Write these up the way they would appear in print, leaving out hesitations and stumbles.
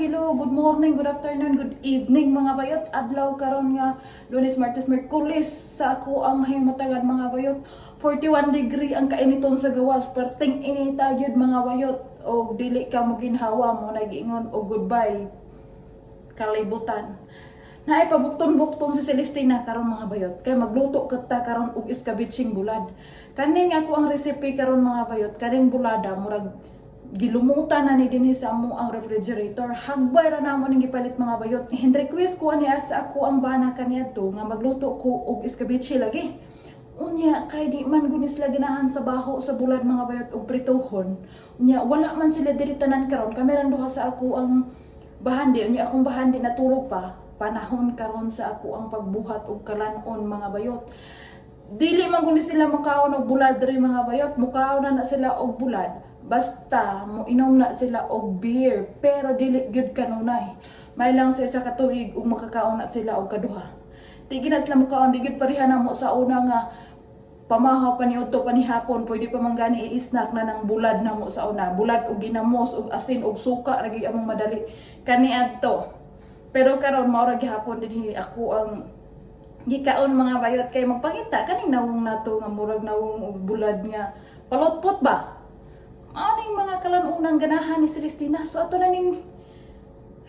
Hello, good morning, good afternoon, good evening, mga bayot. Adlaw karon nga Lunes, Martes, Miyerkules sa ako ang mahimutagan, mga bayot. 41 degree ang kainiton sa gawas. Perting inita gyud, mga bayot. O dili ka mo ginhawa mo nagiingon og goodbye kalibutan. Naay pabukton-bukton si Celestina karon, mga bayot, kay magluto ka ta karon og iskabitsing bulad. Kaning ako ang recipe karon, mga bayot, kaning bulada murag gilumutan na ni dinhi sa amo ang refrigerator. Hagbay ra namo ning gipalit, mga bayot. Hin request ko niya sa ako ang bana kaniadto nga magluto ko og iskabitsi lagi. Unya kay di man gud ni sila ganahan sa baho sa bulad, mga bayot, og prituhon. Unya wala man sila diri tanan karon. Kami ran duha sa ako ang bahandi. Unya akong bahandi natulog pa. Panahon karon sa ako ang pagbuhat og kalanon, mga bayot. Dili man gud ni sila mukaon og bulad diri, mga bayot. Mukaon na na sila og bulad basta mo inom na sila og beer, pero dili gyud kanunay. May lang sa isa ka tuig ug makakaon na sila og kaduha. Di gid na sila mukaon, di gyud pareha na mo sa una nga pamahaw pa ni udto pa ni hapon, pwede pa man gani i-snack na ng bulad na mo sa una. Bulad og ginamos og asin og suka lagi among madali kaniadto. Pero karon mao ra gihapon dinhi ako ang gikaon, mga bayot, kay magpangita kaning nawong nato nga murag nawong og bulad nga palutpot ba. Aning mga kalanunang ganahan ni Celestina. So ato na ning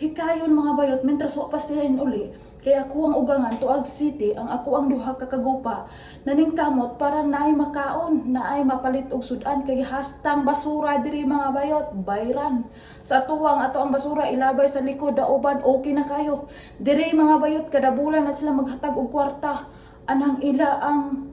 hikayon, mga bayot, mentras wa pa sila uli. Kay ako ang ugangan tuag city, ang ako ang duha ka kagupa naning kamot para naay makaon, naay mapalit og sudan, kay hastang basura diri, mga bayot, bayran. Sa tuwang ato ang basura ilabay sa likod dauban, okay na kayo. Diri, mga bayot, kada bulan na sila maghatag og kwarta. Anang ila ang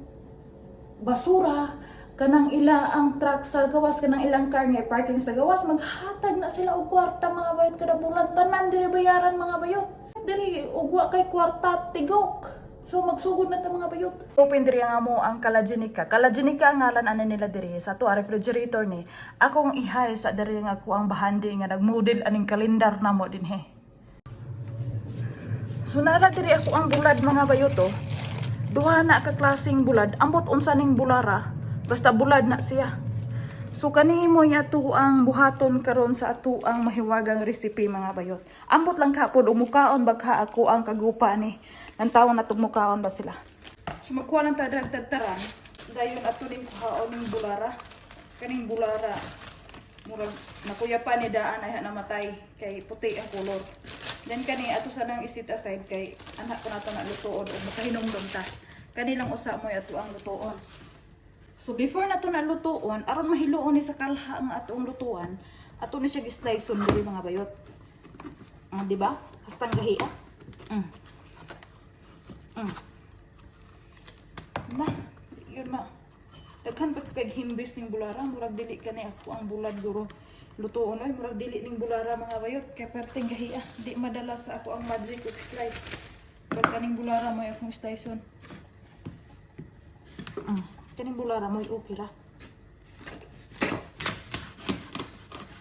basura, kanang ila ang truck sa gawas, kanang ilang car nga parking sa gawas, maghatag na sila og kwarta, mga bayot, kada bulan. Tanan diri bayaran, mga bayot. Diri ug wa kay kwarta, tigok. So magsugod na ta, mga bayot. Open diri ang amo ang kalagenika. Kalagenika ang ngalan ani nila diri sa ato refrigerator ni. Akong ihay sa diri nga ako ang bahandi nga nagmodel aning kalendar namo dinhi. So nara diri ako ang bulad, mga bayot, oh. Duha na ka klaseng bulad. Ambot unsa ning bulara. Basta bulad na siya. So kani mo ato ang buhaton karon sa ato ang mahiwagang recipe, mga bayot. Ambot lang ka pod umukaon bagha ako ang kagupa ni. Lantawon na mukaon ba sila. So magkuha lang ta tadtaran. Dayon ato ning kuhaon ning bulara. Kaning bulara. Murag nakuya pa ni daan ay namatay kay puti ang kolor. Then kani ato sa nang isit aside kay anak ko nato na lutuon o makahinumdum ta. Kani lang usa mo ato ang lutuon. So before na to na lutuon, aron mahiluon ni sa kalha ang atong lutuan, ato ni siya gi-slice diri, mga bayot. Ah, di ba? Hastang gahi ah. Na, yun ma. Daghan pa kay himbis ning bulara, murag dili kani ako ang bulad guro. Lutuon oy, murag dili ning bulara, mga bayot, kay perting gahi ah. Di madala sa ako ang magic ug slice. Pag kaning bulara mo akong slice on. Kaning bulara mo okay ra.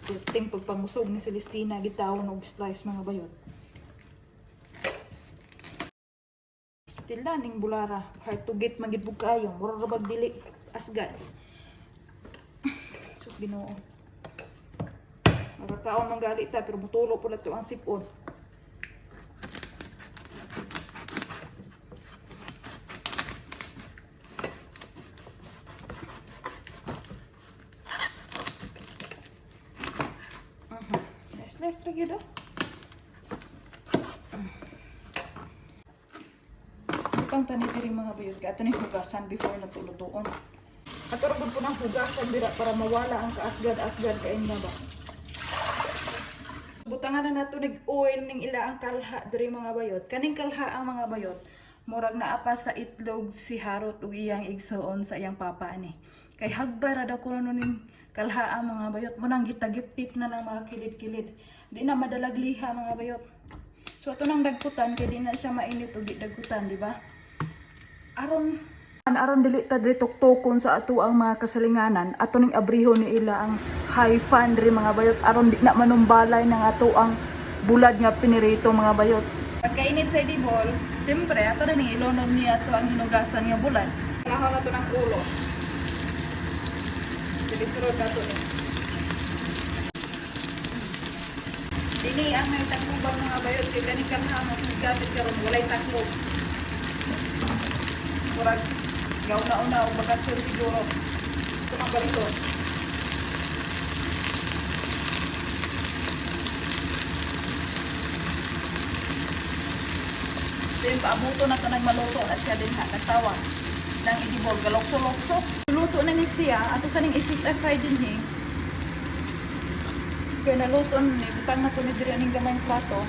Perting pagpangusog ni Celestina gitawon og slice, mga bayot. Still na ning bulara, hard to get man gid pud kaayo, mura ra bag dili asgad. Sus, Ginoo. Makakaon man gali ta pero mutulo pud to ang sipon. Nice, nice ra gyud oh. Butang tani diri, mga bayot, kay ato ni hugasan before na tulutuon. Ato ra gud po nang hugasan dira para mawala ang kaasgad-asgad kay nga ba. Butangan na nato nig oil ning ila ang kalha diri, mga bayot. Kaning kalha ang mga bayot, murag naa pa sa itlog si Harot ug iyang igsuon sa iyang papa ani. Kay hagbay ra daw kuno ning kalha ang mga bayot, mo nang gitagip-tip na ng mga kilid-kilid. Di na madalag liha, mga bayot. So ato nang dagkutan kay di na siya mainit ug dagkutan, di ba? Aron aron dili ta diri tuktukon sa ato ang mga kasalinganan, ato ning abrihon ni ila ang high fan diri, mga bayot, aron di na manumbalay ng ato ang bulad nga pinirito, mga bayot. Pagkainit sa idibol, siyempre ato na ning ilonon niya ato ang hinugasan nga bulad. Panahon na to ng ulo. Sige, sunod na to ni. Dini ang may takluban, mga bayot, kay kani kalhamo gamit karon walay taklob. Murag gauna-una og bakasyon siguro. Ito mga baliton. Then paabuto na tanang maluto na siya din ha, nagtawa. Nang idibol, galokso-lokso. Luto na ni siya, ato sa ning isit aside din he. Kaya naluto na ni, butang na to ni diri aning gamayng plato.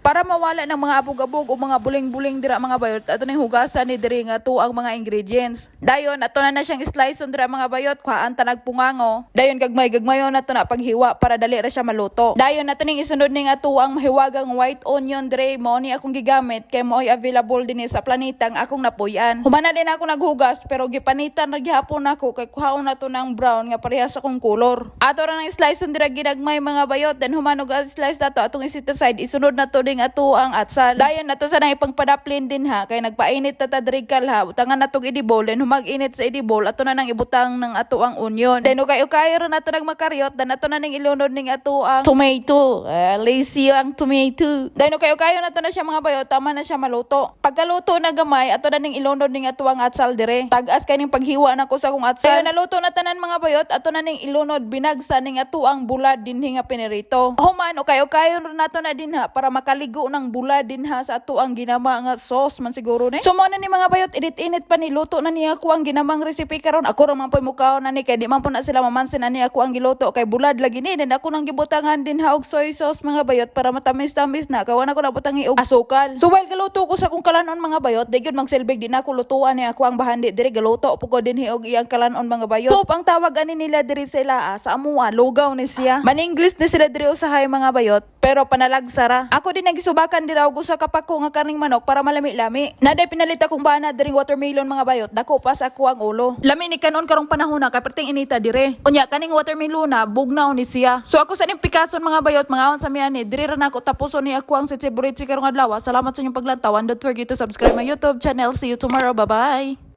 Para mawala ng mga abog-abog o mga buling-buling dira, mga bayot, ato ning hugasan ni diri nga to ang mga ingredients. Dayon ato na na siyang slice on dira, mga bayot, kuhaan tanag pungango. Dayon gagmay gagmayon nato na paghiwa para dali ra siya maluto. Dayon ato ning isunod ning ato ang mahiwagang white onion dre, mao ni akong gigamit kay mao'y available dinhi sa planetang akong napuy-an. Humana din ako naghugas pero gipanitan ra gihapon nako kay kuhaon nato ng brown nga parehas sa akong kolor. Ato ra nang slice on dira ginagmay, mga bayot, then human og slice nato atong isit aside, isunod nato ding ato ang atsal. Dayon nato sa nang ipangpadaplin din ha kay nagpainit ta ta diri kalha, butangan natong idibol, then humag-init sa idibol ato na nang ibutang ng ato ang onion. Then ukay-ukay ra nato nagmakaryot, then ato na ning ilunod ning ato ang tomato. Lazy ang tomato. Then ukay-ukay na to na siya, mga bayot, tama na siya maluto. Pagkaluto na gamay, ato na ning ilunod ning ato ang atsal dire. Tag-as kay ning paghiwa nako sa akong atsal. Dayon naluto na tanan, mga bayot, ato na ning ilunod binagsa ning ato ang bulad dinhi nga pinirito. Human ukay-ukay ra nato na dinha para makaligo ng bulad dinha sa ato ang ginama nga sauce man siguro ni. So mo na ni, mga bayot, init-init pa ni, luto na niya ako ang ginamang recipe karon. Ako ra man po'y mukaon na ni kay di man po na sila mamansin ani ako ang giluto kay bulad lagi ni. Then ako nang gibutangan din ha og soy sauce, mga bayot, para matamis-tamis na. Kawan ako nabutang og asukal. So while galuto ko sa akong kalanon, mga bayot, di gyud magsilbig di na ako lutuan ni ako ang bahandi diri, galuto po ko dinhi og iyang kalanon, mga bayot. Soup ang tawag ani nila diri sa ila ah, sa amua lugaw ni siya. Maningles ni sila diri usahay, mga bayot, pero panalagsara. Ako din nagisubakan dira og usa ka pako nga karning manok para malami-lami. Naday pinalit akong bana diring watermelon, mga bayot, dako pa sa ako ang ulo. Lami ni kanon karong panahon na kay perting inita dire. Unya kaning watermelon na bugnaw ni siya. So ako sa ning pikason, mga bayot, mga sa miya ni diri ra nako tapuson ni ako ang sitsi karong adlaw. Salamat sa inyong paglantaw and don't forget to subscribe my YouTube channel. See you tomorrow. Bye bye.